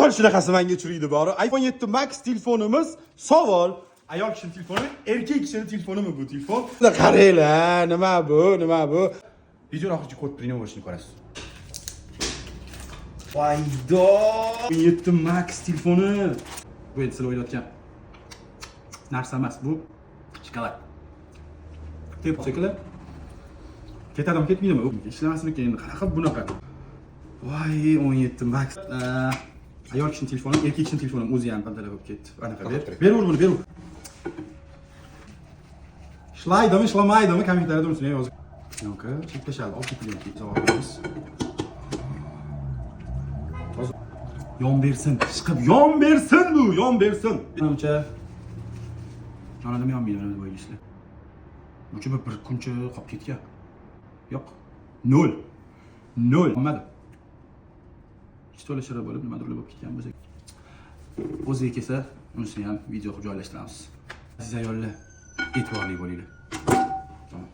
Shunaqasi menga churiydi bori. iPhone 7 Max telefonimiz. Savol: ayol kishini telefoni, erkak kishini telefonimi bu telefon? Qaranglar, nima bu, nima bu? Videoni oxirigacha ko'rib turing, nima bo'lishini ko'rasiz. Vaydo! 7 Max telefoni. Bu endi sizlar o'ylayotgan narsa emas, bu shokolad. Tep shekilli. Ketadimi, ketmaydimi? Ishlamasmikin endi? Qanaqa bunaqa? Voy, 17 Max. Ayol kishini telefoni, erkak kishini telefoni o'zi ham qandalar bo'lib ketdi. Anaqa ber. Ber buni, ber. Ishlaydimi, ishlamaydimi? Kommentariyada unisini yozing. Plyonka cheklashadi, olib ketilgan savol beramiz. Hozir yon bersin, chiqib yon bersin bu, yon bersin. Menimcha yonadimi, yonmaydimi deb o'ylaysizlar? Buchi bir kuncha qolib ketgan. Yo'q. Nol. Nol. Olmadi. Hech to'la shira bo'lib, nimadirlar bo'lib ketgan bo'lsa. O'ziga kelsa, unisini ham video qilib joylashtiramiz. Aziz ayollar, e'tiborli bo'linglar. Tamam.